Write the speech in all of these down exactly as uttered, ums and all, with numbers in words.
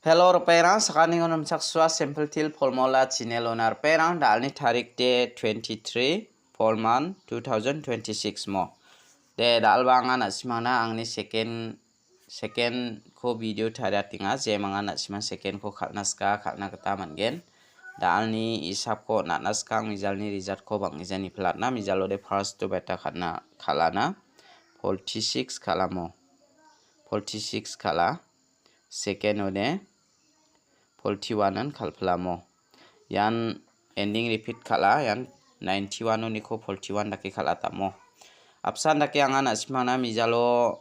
Hello, ripengrang, sakantikon namchaksua Simple Teer Formula channel-ona ripengrang, da·alni tarik de twenty-three, four month, two thousand twenty-six mo. De, da·alba anga na·simangna angni second, second-ko video tariatenga, jemangan na·simang second-ko kal·na sika, kal·na gita man·gen. Da·alni isapko on·atna skang mijalni result-ko bang·gija niplatna, mijalo de first-o beta kal·na, kal·ana, forty-six kal·amo. Forty-six kal·a. Second-ode forty-one-an kal·pilamo. Ian ending repeat kal·a, ian ninety-one-oniko forty-one dake kal·atamo. Apsan dake anga na·simangna mijalo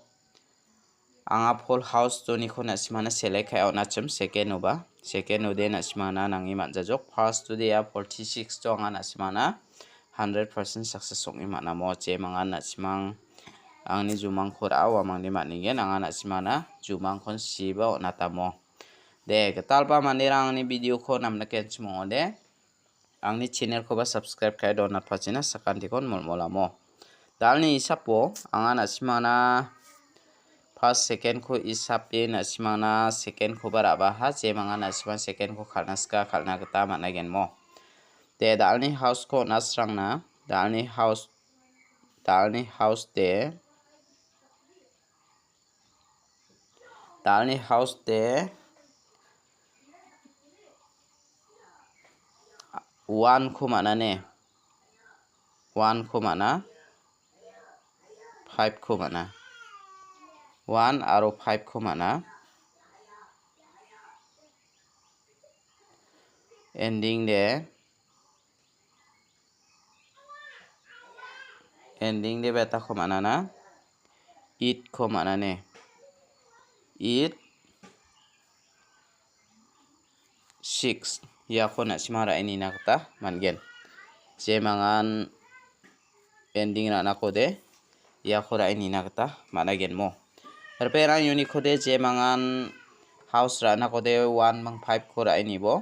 anga full house-oniko na·simangna select ka·e on·achim, second-oba. Second-ode na·simangna nange man·jajok. First-ode ia forty-six-o anga na·simangna hundred percent success ong·e man·amo. Jemangan na·simang angni jumangko ra·a, uamangni man·engen. Anga na·simangna jumangkon siba on·atamo. De, gitalba manderang angni video-ko namnikenchim ong·ode, angni channel-koba subscribe ka·e donatpachina sakantikon molmolamo. Da·alni isapo anga na·simangna first, second-ko isape na·simangna second-koba ra·baha, jemangan na·simang second-ko kal·na sika, kal·na gita man·agenmo. De, da·alni house-ko on·asrangna, da·alni house, da·alni house de, da·alni house de one-ko man·a ne? One-ko man·a, five-ko man·a. One aro five-ko man·a. Ending de Ending de betako man·ana, eight-ko man·ane. Eight, six, iako na·sima ra·e nina gita man·gen. Jemangan ending ra·nakode iako ra·e nina gita man·agenmo. Ripengrang unikode jemangan house ra·nakode one ming five-ko ra·e nibo.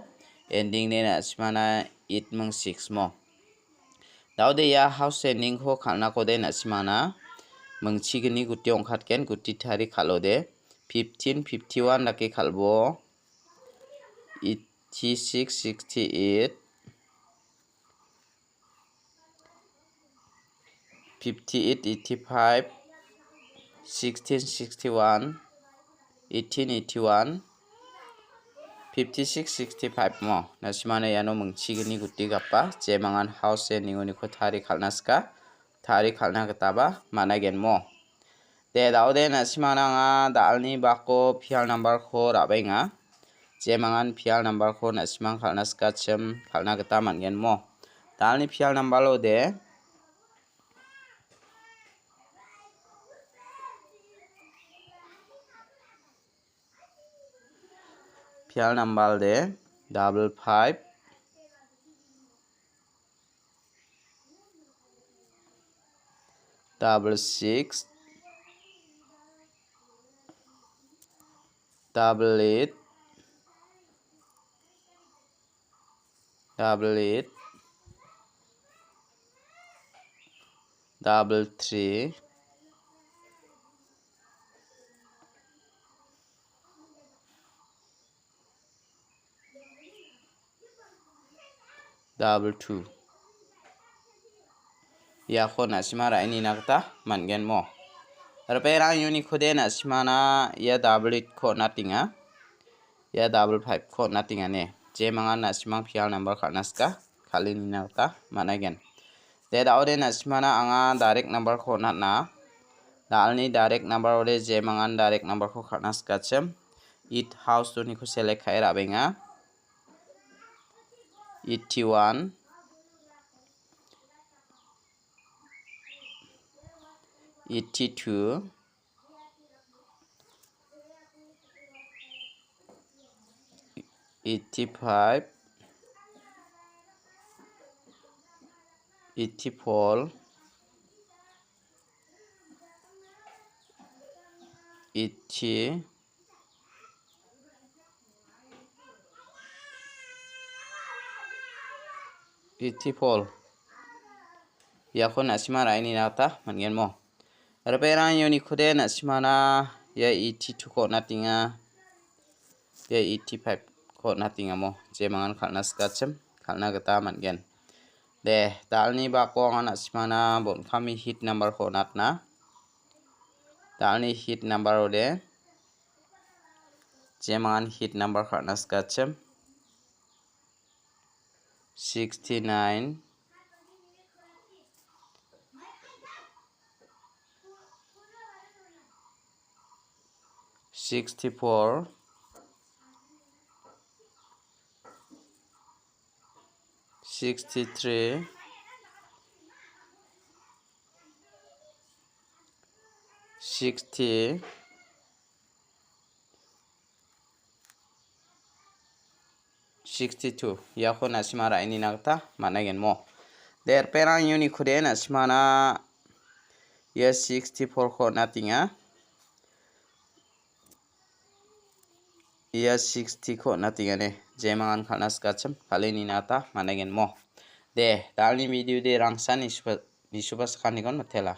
Ending de na·simana eight ming six mo. Daode ia house ending-ko kal·nakode na·simana mingchigni guti ong·katgen, guti tari kal·ode. Fifteen, fifty-one dake kal·bo. Eighty-six, sixty-eight. Fifty-eight, eighty-five, sixteen sixty-one, eighteen eighty-one, fifty-six sixty-five mo. Na·simana iano mingchigni guti gapa, jemangan house ending-oniko tari kal·na sika, tari kal·na gitaba man·agenmo. De, daode na·simana anga da·alni bako pial number-ko ra·benga. Jemangan pial number-ko na·simang kal·na sikachim kal·na gita man·gen mo. Da·alni pial number-o de. Pial number de double five, double six, double eight, double eight, double three, double two. Iako na·sima ra·e nina gita man·gen mo. Ripengrang unikode na·simana ia double eight-ko on·atenga. Ia double five-ko on·atenga ne. Jemangan na·simang pial number kal·na sika, kal·e nina gita man·agen. De, daode na·simana anga direct number-ko on·atna. Da·alni direct number-ode jemangan direct number-ko kal·na sikachim. Eight house-oniko select ka·e ra·benga. Eighty-one, eighty-two, eighty-five, eighty-four, eighty, eighty-four. Iako na·sima ra·e nina gita man·gen mo. Ripengrang unikode na·simana ia eighty-two-ko on·atenga. De eighty-five-ko on·atenga mo. Jemangan kal·na sikachim, kal·na gita man·gen. De, dalni bako anga na·simana bon·kami hit number-ko on·atna. Dalni hit number-ode. Jemangan hit number kal·na sikachim. Sixty-nine, sixty-four, sixty-three, sixty, sixty-two, iako na·sima ra·enina gita man·aigen mo. De, perang uniko de na·simana ia sixty-four-ko on·atenga. Ia sixty-ko on·atenga de. Jemangan kal·na sikachim, kal·e nina gita man·aigen mo. De, dalni video de rangsan nisuba, nisuba sakantikon mitela.